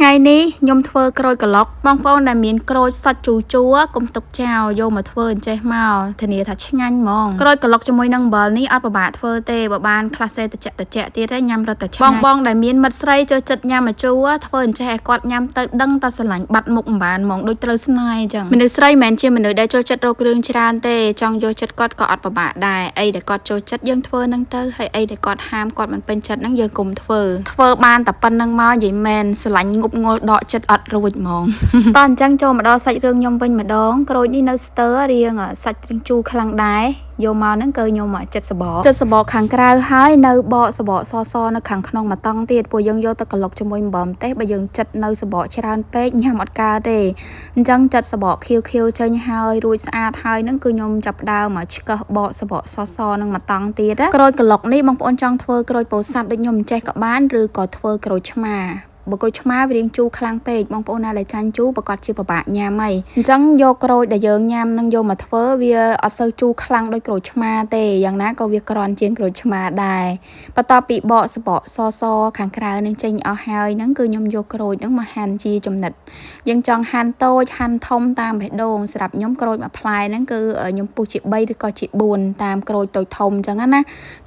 ថ្ងៃនេះខ្ញុំធ្វើក្រូចក្រឡុកបងប្អូនដែលមានក្រូចសាច់ជូរជូរកុំទុកចោលយកមកធ្វើអញ្ចេះមកធានាថាឆ្ងាញ់ហ្មងក្រូចក្រឡុកជាមួយនឹងអំបិលនេះអត់ពិបាកធ្វើទេបើបានខ្លះសេតិចតិចទៀតទេញ៉ាំរត់តែឆ្ងាញ់បងបងដែលមានមិត្តស្រីចូលចិត្តញ៉ាំម្ជូរធ្វើអញ្ចេះឲ្យគាត់ញ៉ាំទៅដឹងតែស្រឡាញ់បាត់មុខមិនបានហ្មងដូចត្រូវស្នេហ៍អញ្ចឹងមនុស្សស្រីមិនមែនជាមនុស្សដែលចូលចិត្តរករឿងច្រើនទេចង់យកចិត្តគាត់ក៏អត់ពិបាកដែរអីដែលគាត់ចូលចិត្តយើងធ្វើនឹងទៅហើយអីដែលគាត់ហាមគាត់មិនពេញចិត្តហ្នឹងយើងកុំធ្វើធ្វើបានតែប៉ុណ្្នឹងមកនិយាយមែនស្រឡាញ់ងប់ងល់ដកចិត្តអត់រួចហ្មង តោះអញ្ចឹងចូលមកដល់សាច់រឿងខ្ញុំវិញម្ដងក្រូចនេះនៅស្ទើររៀងសាច់រៀងជូរខ្លាំងដែរយកមកហ្នឹងគឺខ្ញុំចិត្តសបកចិត្តសបកខាងក្រៅហើយនៅបកសបកសសនៅខាងក្នុងមួយតង់ទៀតពួកយើងយកទៅក្លុកជាមួយអំបិលម្ទេសបើយើងចិត្តនៅសបកច្រើនពេកញ៉ាំអត់កើតទេអញ្ចឹងចិត្តសបកខៀវខៀវចេញហើយរួចស្អាតហើយហ្នឹងគឺខ្ញុំចាប់ផ្ដើមមកឆ្កឹះបកសបកសសនឹងមួយតង់ទៀតណាក្រូចក្លុកនេះបងប្អូនចង់ធ្វើក្រូចពោធិ៍សាត់ដូចខ្ញុំមិនចេះក៏បានឬក៏ធ្វើក្រូចឆ្មាបើក្រូចឆ្មាវារៀងជូរខ្លាំងពេកបងប្អូនណាដែលចាញ់ជូរប្រកាសជាពិបាកញ៉ាំហើយអញ្ចឹងយកក្រូចដែលយើងញ៉ាំនឹងយកមកធ្វើវាអត់សូវជូរខ្លាំងដូចក្រូចឆ្មាទេយ៉ាងណាក៏វាក្រាន់ជាងក្រូចឆ្មាដែរបន្ទាប់ពីបកសបកសសខាងក្រៅនឹងចេញអស់ហើយហ្នឹងគឺខ្ញុំយកក្រូចហ្នឹងមកហាន់ជាចំណិតយើងចង់ហាន់តូចហាន់ធំតាមបេះដូងសម្រាប់ខ្ញុំក្រូចមួយផ្លែហ្នឹងគឺខ្ញុំពុះជា3ឬក៏ជា4តាមក្រូចតូចធំអញ្ចឹងណា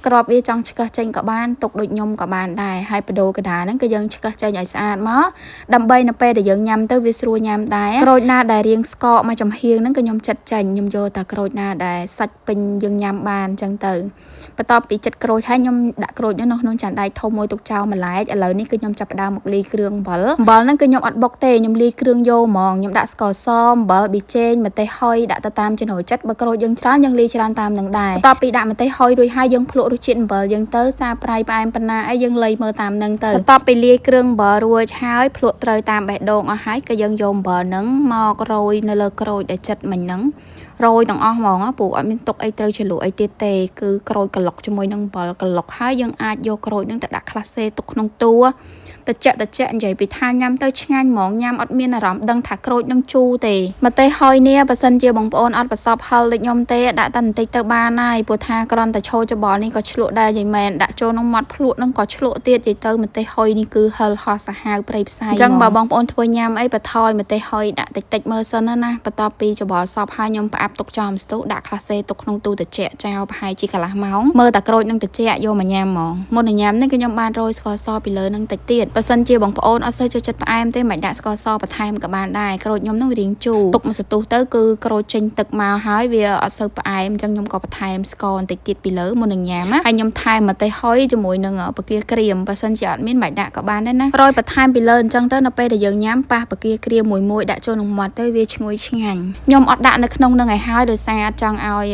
ក្របវាចង់ឆ្កឹះចេញក៏បានទុកដូចខ្ញុំក៏បានដែរហើយបដូរកដាហ្នឹងគឺយើងឆ្កឹះចេញឲ្យស្អាតមកដើម្បីនៅពេលដែលយើងញ៉ាំទៅវាស្រួលញ៉ាំដែរក្រូចណាដែលរៀងស្កកមកចំហៀងហ្នឹងគឺខ្ញុំចិត្តចេញខ្ញុំយកតែក្រូចណាដែលសាច់ពេញយើងញ៉ាំបានអញ្ចឹងទៅបន្ទាប់ពីចិត្តក្រូចហើយខ្ញុំដាក់ក្រូចនោះនៅក្នុងចានដែកធំមួយទុកចោលមួយឡែកឥឡូវនេះគឺខ្ញុំចាប់ផ្ដើមមកលាយគ្រឿងអំបិលអំបិលហ្នឹងគឺខ្ញុំអត់បុកទេខ្ញុំលាយគ្រឿងយកហ្មងខ្ញុំដាក់ស្ករសអំបិលប៊ីចេងម្ទេសហុយដាក់ទៅតាមចំណូលចិត្តបើក្រូចយើងច្រើនយើងលាយច្រើនតាមនឹងដែរបន្ទាប់ពីដាក់ម្ទេសហុយរួចហើយយើងភ្លក់រសជាតិអំបិលយើងទៅសាប្រៃផ្អែមប៉ុណ្ណាអីយើងលៃមើលតាមនឹងទៅបន្ទាប់ពីលាយគ្រឿងអំបិលរួចហើយភ្លក់ត្រូវតាមបេះដូងអស់ហើយក៏យើងយកអំបិលហ្នឹងមករោយនៅលើក្រូចដែលចិត្តមិញហ្នឹងរោយទាំងអស់ហ្មងព្រោះអត់មានទុកអីត្រូវជ្រលក់អីទៀតទេគឺក្រូចក្លុកជាមួយនឹងអំបិលក្លុកហើយយើងអាចយកក្រូចហ្នឹងទៅដាក់ក្លាសេទុកក្នុងទូតិចតិចនិយាយពីថាញ៉ាំទៅឆ្ងាញ់ហ្មងញ៉ាំអត់មានអារម្មណ៍ដឹងថាក្រូចនឹងជូរទេម្ទេសហុយនេះបើសិនជាបងប្អូនអត់ប្រសពហឹលដូចខ្ញុំទេដាក់តែបន្តិចទៅបានហើយព្រោះថាគ្រាន់តែឈោច្បល់នេះក៏ឆ្លក់ដែរយាយមែនដាក់ចូលក្នុងមាត់ភ្លក់នឹងក៏ឆ្លក់ទៀតយាយទៅម្ទេសហុយនេះគឺហឹលហោះសាហាវព្រៃផ្សៃអញ្ចឹងបើបងប្អូនធ្វើញ៉ាំអីបន្ថយម្ទេសហុយដាក់តិចតិចមើលសិនណាបន្ទាប់ពីច្បល់សពហើយខ្ញុំផ្អាប់ទុកចោលម្ស្ទុះដាក់ក្លាសេទុកក្នុងទូត្រជាក់ចោលប្រហែលជាកន្លះម៉ោងមើលតែក្រូចនឹងត្រជាក់យកមកញ៉ាំហ្មងមុននឹងញ៉ាំនេះគឺខ្ញុំបានរោយស្ករសពីលើនឹងតិចទៀតបើសិនជាបងប្អូនអត់សូវចូលចិត្តផ្អែមទេមិនដាក់ស្ករសបន្ថែមក៏បានដែរក្រូចខ្ញុំនឹងវារៀងជូរទុកមួយសន្ទុះទៅគឺក្រូចចេញទឹកមកហើយវាអត់សូវផ្អែមអញ្ចឹងខ្ញុំក៏បន្ថែមស្ករបន្តិចទៀតពីលើមុននឹងញ៉ាំណាហើយខ្ញុំថែមម្ទេសហុយជាមួយនឹងបង្គាក្រៀមបើសិនជាអត់មានមិនដាក់ក៏បានដែរណារោយបន្ថែមពីលើអញ្ចឹងទៅនៅពេលដែលយើងញ៉ាំប៉ះបង្គាក្រៀមមួយមួយដាក់ចូលក្នុងមាត់ទៅវាឈ្ងុយឆ្ងាញ់ខ្ញុំអត់ដាក់នៅក្នុងនឹងឲ្យហើយដោយសារអត់ចង់ឲ្យ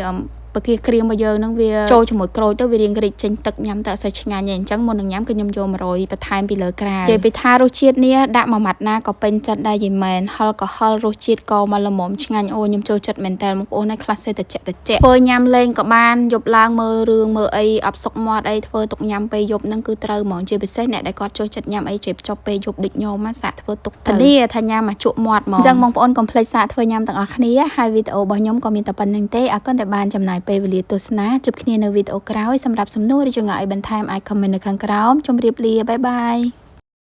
ពគាក្រៀមរបស់យើងនឹងវាចូលជាមួយក្រូចទៅវារៀងរីកចេញទឹកញ៉ាំទៅអត់សូវឆ្ងាញ់ទេអញ្ចឹងមុននឹងញ៉ាំគឺខ្ញុំយក100បន្ថែមពីលើក្រៅនិយាយពីថារសជាតិនេះដាក់មួយម៉ាត់ណាក៏ពេញចិត្តដែរយីមែនហឹលក៏ហឹលរសជាតិក៏មកល្មមឆ្ងាញ់អូខ្ញុំចូលចិត្តមែនតើបងប្អូនហើយខ្លះសេតិចតិចធ្វើញ៉ាំលេងក៏បានយប់ឡើងមើលរឿងមើលអីអត់សុកមាត់អីធ្វើទុកញ៉ាំពេលយប់ហ្នឹងគឺត្រូវហ្មងជាពិសេសអ្នកដែលគាត់ចូលចិត្តញ៉ាំអីជេបចប់ពេលយប់ដូចខ្ញុំសាកធ្វើទុកទៅនេះថាញ៉ាំមកជក់មាត់ហ្មងអញ្ចឹងបងប្អូនកុំភ្លេចសាកធ្វើញ៉ាំទាំងអស់គ្នាហើយវីដេអូរបស់ខ្ញុំក៏មានតែប៉ុណ្្នឹងទេអរគុណដែលបានចំណាយពេលវេលាទស្សនាជួបគ្នានៅវីដេអូក្រោយសម្រាប់សំណួរឬចម្ងល់អីបន្ថែមអាច comment នៅខាងក្រោមជម្រាបលា bye bye.